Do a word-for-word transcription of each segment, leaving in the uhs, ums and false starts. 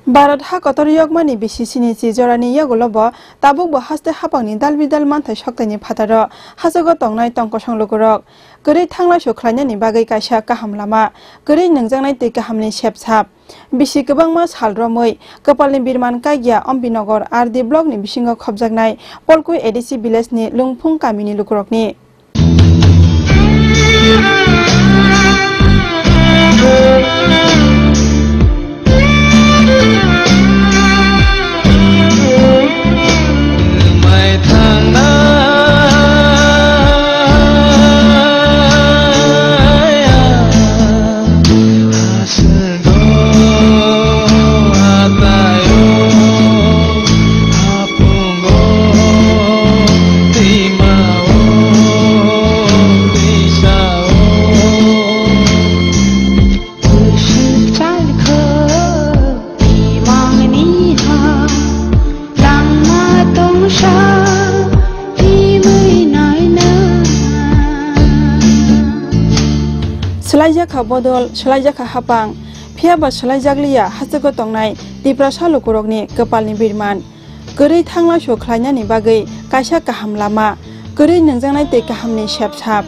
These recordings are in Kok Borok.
Bharat ha kotor yokmani bisi sinichi jorani yagulo bo tabuk bo haste hapangni dal bidal manthai soktaini phataro hachugo tongnai tong kosong lukurok kwrwi thanglaisu khlainani bagwi kaisa kaham lama, kwrwi nungjaknai twi kahamni sepsap. Bisi kwbangma sal romwi kwpalni birman Kagya Ompinogor R D blockni bisingo khopjaknai Polku A D C villageni Lungphung kamini lukurokni. Swlaijakha bodol, swlaijakha hapang, phiya ba swlaijakliya hachugo tongnai Tiprasa lukurokni kwpalni birman. Kwrwi thanglaisu khlainani bagwi kaisa kaham lama, kwrwi nungjaknai tei kahamni sepsap.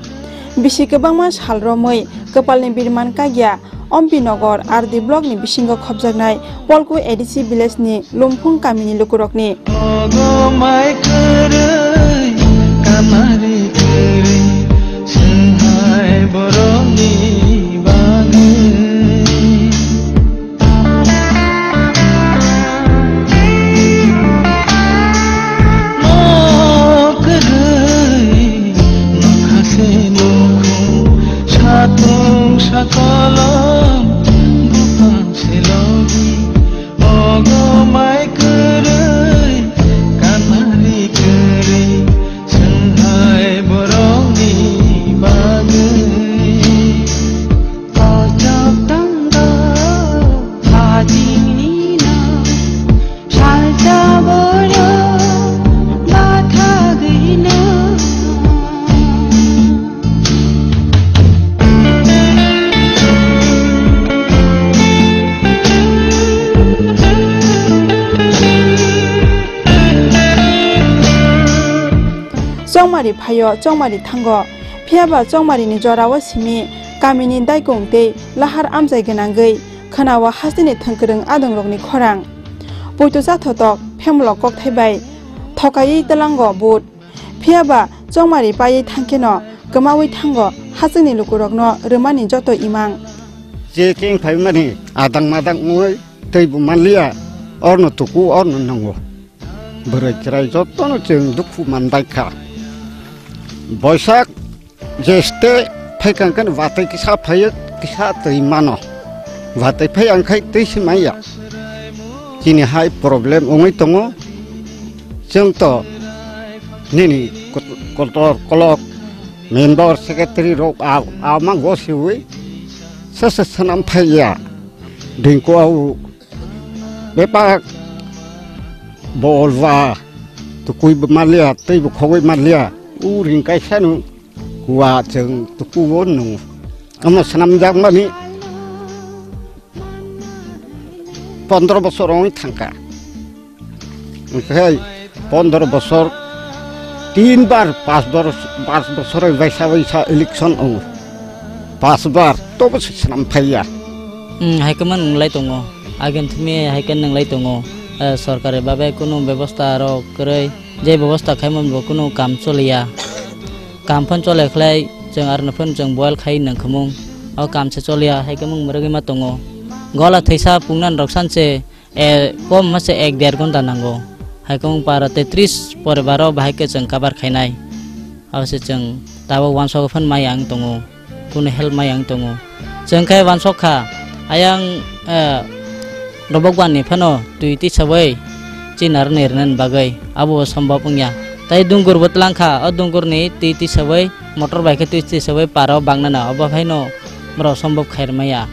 Bisi kwbangma sal romwi kwpalni birman Kagya Ompinogor R D blockni bisingo khopjaknai Polku A D C villageni Lungphung kamini lukurokni. Ogo mai kwrwi, kamari kwrwi, swnghai borokni bagwi. Satung sakolom bupang selogi, ogo mai kwrwi, kanari kwrwi, swnghai borokni bagwi. Kochok tongdo hajingni no, salsa borok bathagwi no. Chongmari phaio, chongmari thango. Phiya ba chongmarini jorao simi kamini daikung tei lahar amchai gwnangwi khwnao hasteni thwngkwrwng adongrokni khorang. Poito chathotok phemlo kokthai bai thokaiwi tlango but. Phiya ba chongmari paiwi thangkheno kwmawi thango hachwkni lukurokno rwmani joto imang. Je keng phaimani adang madang wngwi teibo manliya, orno tuku orno nungo. Bwrwi chwrai jotono chwng dukhu manbaikha. Boisak jeste phaikha hwnkhe watwi kisa phaiyo, kisa twi mano. Watwi phai ang khai twi se manya. Chini hai problem wngwi tongo. Chwng to nini kot-, kotor kolok member secretary rok a, a mango siwi sasa sanam phaiya. Dingko au bepak bol ba tukui bo manliya, tei bo khogoi manliya. U ring kaisa no kua chwng tuku o nung. Omo swnamjak mani pondro bosor wng thangka. Hwnkhe pondro bosor tin bar, pas bor-, pas bosor bai sa bai sa election wngo. Pas bar tobo se swnam phaiya. Hmm, hai khe man nwnglai tongo. Agin thumi hai khe nwnglai tongo. Eh, sorkari babe kunu bebosta rok kwrwi, je bebosta khaimani bo kunu kam choliya. Kam phan chole khlai chwng arno phan chwng boil khai nangkhumung. O kam se choliya, hai khe mung mwrwgwi ma tongo. Gola thaisa pungnan rok sanse, eh, kom ma se ek der ghonta nango. Hai khe mung para tetris pore baro bahai khe chwng cover khainai. Abo se chwng tabuk uansukgo phan mai ang tongo. Kunu help mai ang tongo. Chwng khe uansuk kha, ayang, eh, Dobokbani phano twi tisawi chinarni rwnani bagwi abo sombop wngya. Tai dungur bo tlang kha, o dungurni twi tisawi motor bai khe twi tisawi paro bangnana, obo phaino borok sombop khai rwmaya.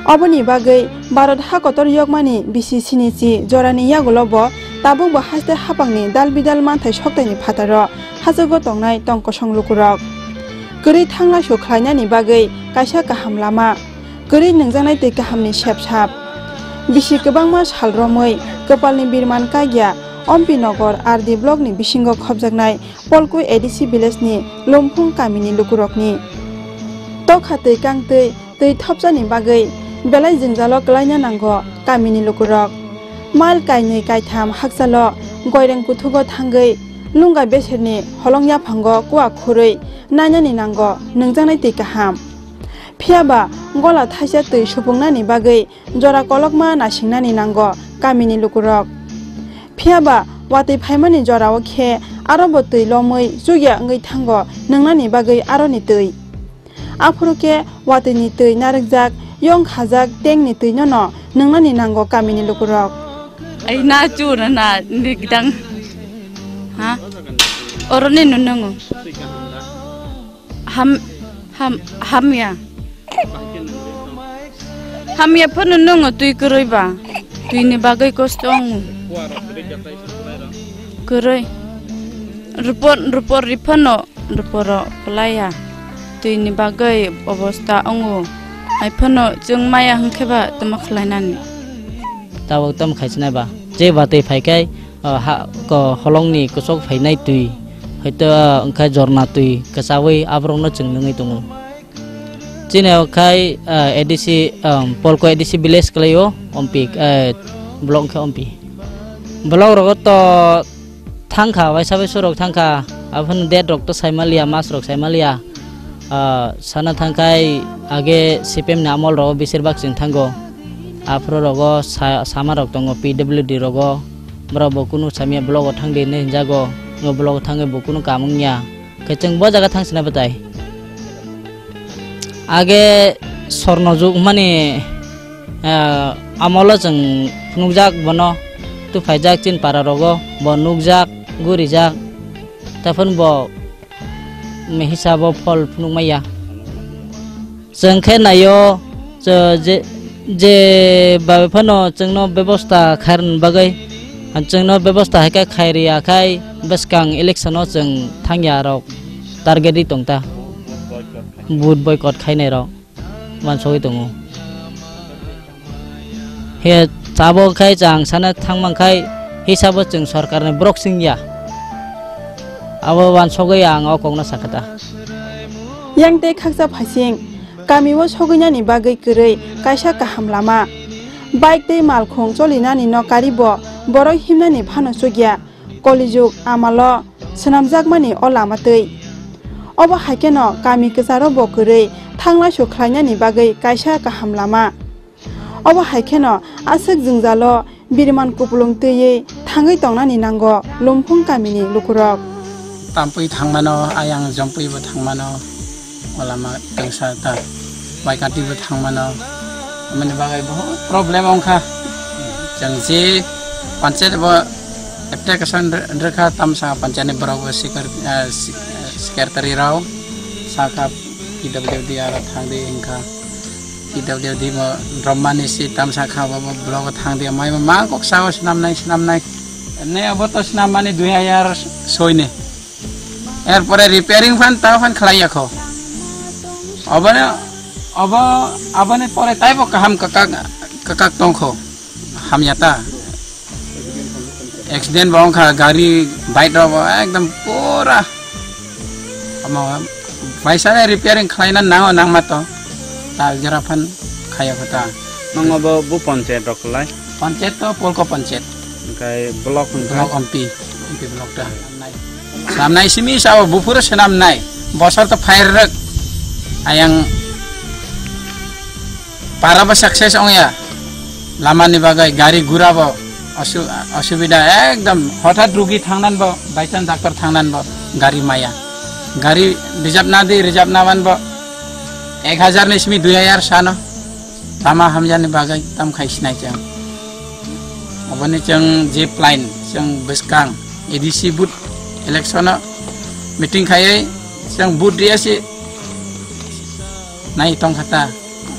Oboni bagwi Bharat ha kotor yokmani bisi sinichi jorani yagulo bo tabuk bo haste hapangni dal bidal manthai soktaini phataro hachugo tongnai tong kosong lukurok. Kwrwi thanglaisu khlainani bagwi kaisa kaham lama. Kwrwi nungjaknai twi kahamni sepsap. Bisi kwbangma sal romwi kwpalni birman kagya Ompi Nogor R D block ni bisingo khopjaknai Polkui A D C village ni Lumphung kamini lukurokni. Tokha twi kangtwi twi thopjani bagwi belai jwngjalo kwlaina nango kamini lukurok. Mile kainwi kaitham hakchalo goireng kuthugo thangwi lungga beserni holong yaphango kua khurwi nainani nango nungjaknai twi kaham. Phiyaba gola thaisa twi supungnani bagwi jora kolokma nasingnani nango kamini lukurok. Phiyaba watwi phaimani jorao khe arobo twi lomwi chukya wngwi thango nungnani bagwi aroni twi. Aphuru khe watwini twi narwkjak, yong khajak tengni twinono nungnani nango kamini lukurok. Ai na chura na ni gdang. Ha? Oroni nunungo. Ham, ham, hamya. Hamya phano nungo twi kwrwi ba. Twini bagwi kosto wngo. Kwrwi. Rupor, rupor ri phano, ruporo kwlaiya. Twini bagwi obosta wngo. Hai phano chwng maya hwnkhe ba tamo khlainani. Tabuk tamo khaisinai ba. Je batwi phaikhai, ah, ha, ko holongni kwchok phainai twi. Hoito, ah, wngkha jorna twi kwchawi aborokno chwng nungwi tongo. Chini o khai, ah, A D C, um, Polko A D C village kwlaio, Ompi, eh, block khe Ompi. Block rogo to thangkha, waisa bai surok thangkha, aphano date rok to saimaliya, mas rok saimaliya. Ah, sana thangkhai age C P M ni amol rogo besir bak chwng thango. Aphuru rogo sa-, sama rok tongo P W D rogo. Borok bo kunu samya block o thangdi hinwi hinjago. Ngo block o thangwi bo kunu kam wngya. Khe chwng bo jaga thang sina bwtai. Age sorno jug mani, ah, amolo chwng phunukjak bono, tu phaijak chini para rogo, bo nukjak, gurijak, tei phano bo hisabo phol phunuk maya. Chwng khe naio, chw-, je, je bai phano chwngno bebosta khairokni bagwi, chwngno bebosta hai khe khairiya khai bwskang election o chwng thangya rok target ri tongta. Vote boycott khainai rok wansogwi tongo. He chabo khai chang sana thangmang khai hisabo chwng sorkarni borok singya. Abo wansogwi ang o kokno sakha ta. Yang tei khaksa phaising, kami o sogwinani bagwi kwrwi kaisa kaham lama. Bike tei malkhung cholinani no karibo borok himnani phano chukya. Kolijuk amalo swnamjakmani o lama twi. Obo hai kheno kami kwcharo bo kwrwi thanglaisu khlainani bagwi kaisa kaham lama. Obo hai kheno aswk jwngjalo biriman kupulung twiwi thangwi tongnani nango Lumphung kamini lukurok. Tampui thangmano, ayang jompui bo thangmano. O lama tengsa ta, bai kati bo thang mano, mani bagwi bahut problem wngkha. Chwng je panchayat bo application rw-, rwkha, tamsa panchayat ni borok bo secre-, ah, se-, secretary rok sakha P W D aro thangdi wngkha. P W D bo romani si tamsa kha bo, bo block o thangdi mai ma kok sao swnamnai, swnamnai. Ne abo to swnam mani dui hajar soi ni. Erpore repairing phan tao phan khlai yakho. Obono, obo, aboni pore taibo kaham kakak, kakak tongkho. Hamya ta. Accident bo wngkha, gari, bike rok bo ekdom pura. Omo, baisane repairing khlaina nango nangma to. Ta jora phan khaya kho ta. Nang obo bu panchayat rok khlai? Panchayat to Polko panchayat. Hingkai block hingkai? Block M P, M P block ta. Swnamnai simi sao buphuru swnamnai. Bosor to phairwk. Ayang para bo success ongya. Lama ni bagwi gari gura bo osu-, osubida ekdom hothat rugi thangnan bo by chance doctor thangnan bo gari maya. Gari reserve na di, reserve na man bo ek hajar ni simi dui hajar sano. Lama hamjani bagwi tam khai sinai chwng. Oboni chwng je plan chwng bwskang A D C booth election o meeting khaiwi chwng vote riya si nai tong khata.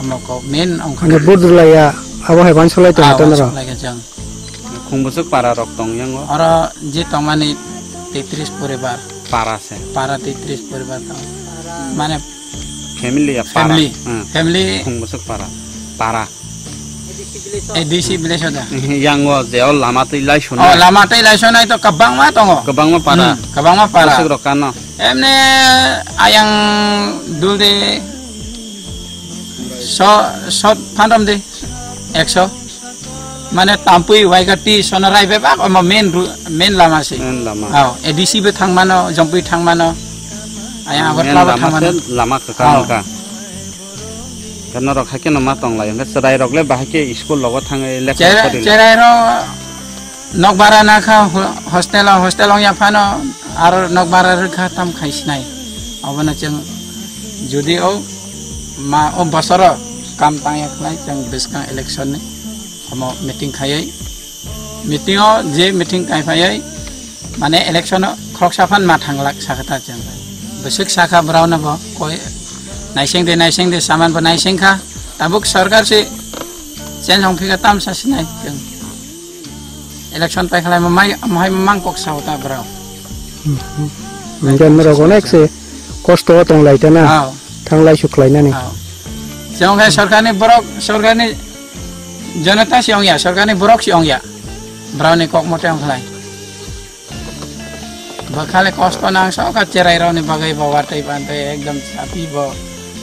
Omo ko main ong khata. Vote rwlaiya abo hai bansolai tong khata noro. Khung bwswk para rok tong yang o? Oro je tongmani tetris poribar. Para se? Para tetris poribar tong. Mane family ya para? Family. Hmm. Family. Khung bwswk para? Para. A D C village o da. Yang o je o lama twi lai sunai. Oh, lama twi lai sunai to kwbangma tongo. Kwbangma para. Hmm, kwbangma para. Bwswk rok kano. Emne ayang dul de so, so phantom de ekso. Mane Tampui, Waigati, Sonarai bebak omo main ru-, main lama se. Main lama. Oh, A D C bo thangmano, Jompui thangmano. Ayang Main Agartala bo lama thangmano. Se lama kwkang Oh. Wngkha. Khe norok haikhe no ma tonglai, hwnkhe chwrairok le bahai khe school rogo thangwi lekha Chera-, pori lai. Cherairok nokbara nakha ho-, hostel o, hostel ongya phano aro nokbara rwkha tam khai sinai. Obono chwng jodi o ma o bosoro kam tangya khlai chwng bwskang election ni omo meeting khaiwi Meeting o je meeting kaiphaiwi mane election o khoroksa phan ma thanglak sakha ta chwng. Bwswk sakha brao no bo koi naising de naising de saman bo naising kha. Tabuk sarkar se change ong phika tam sa sinai chwng. Election pai khlai ma mai, mai mang kok sao ta brao. Hwnkhe norok onek se kosto o tong lai ta na. Hao. Thanglai su khlai nani. Hao. Se ong khe sarkar ni borok, sarkar ni Jonata se ongya, sarkar ni borok se ongya. Brao ni kok mote ongkhlai. Bwkhale kosto nang sokha cherai rao ni bagwi bo watwi bantwi ekdom chapi bo.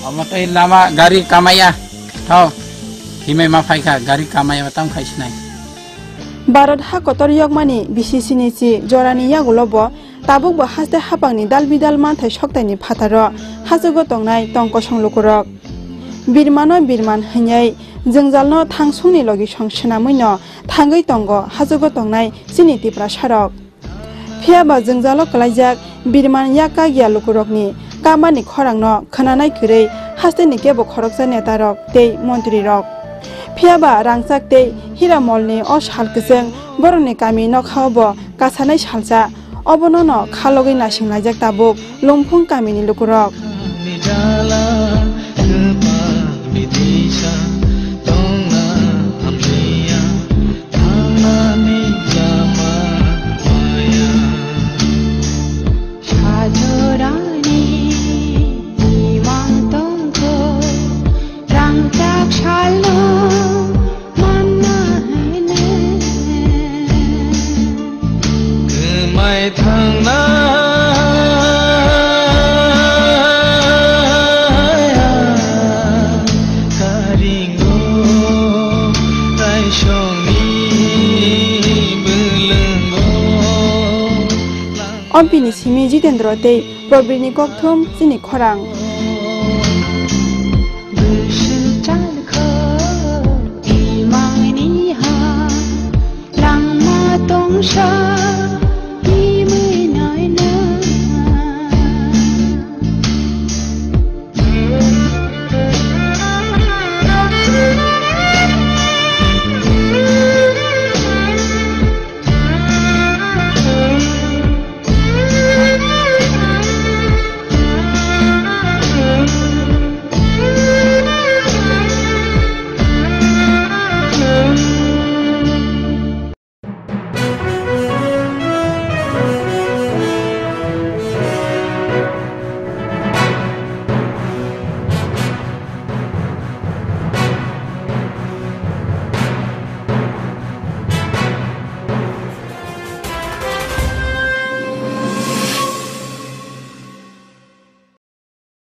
Omo tei lama gari kamaya. Thao. Himai ma phaikha gari kamaya tam khai sinai. Bharat ha kotor yokmani bisi sinichi jorani yagulo bo tabuk bo haste hapangni dal bidal manthai soktaini phataro hachugo tongnai tong kosong lukurok. Birmano birman hwnwi jwngjalno thangsongni logisong swnamwino thangwi tongo hachugo tongnai chini Tiprasarok. Phiyaba jwngjalo kwlaijak birman yak kagya lukurokni kamani khorangno khwnanai kwrwi hasteni kebo khoroksa netarok tei montrirok. Phiyaba rangchak tei hiramolni o sal kwchwng borokni kami nokhao bo kasanai salsa. Obono no khalogwi naising laijak tabuk Lungphung kamini lukurok. Sajorani imang tongkho, rangchak salno manna hene. Kwmai thangna karingo, taisongni bwlwngo. Ompini simi Jitendra tei Probirni kokthum chini khorang.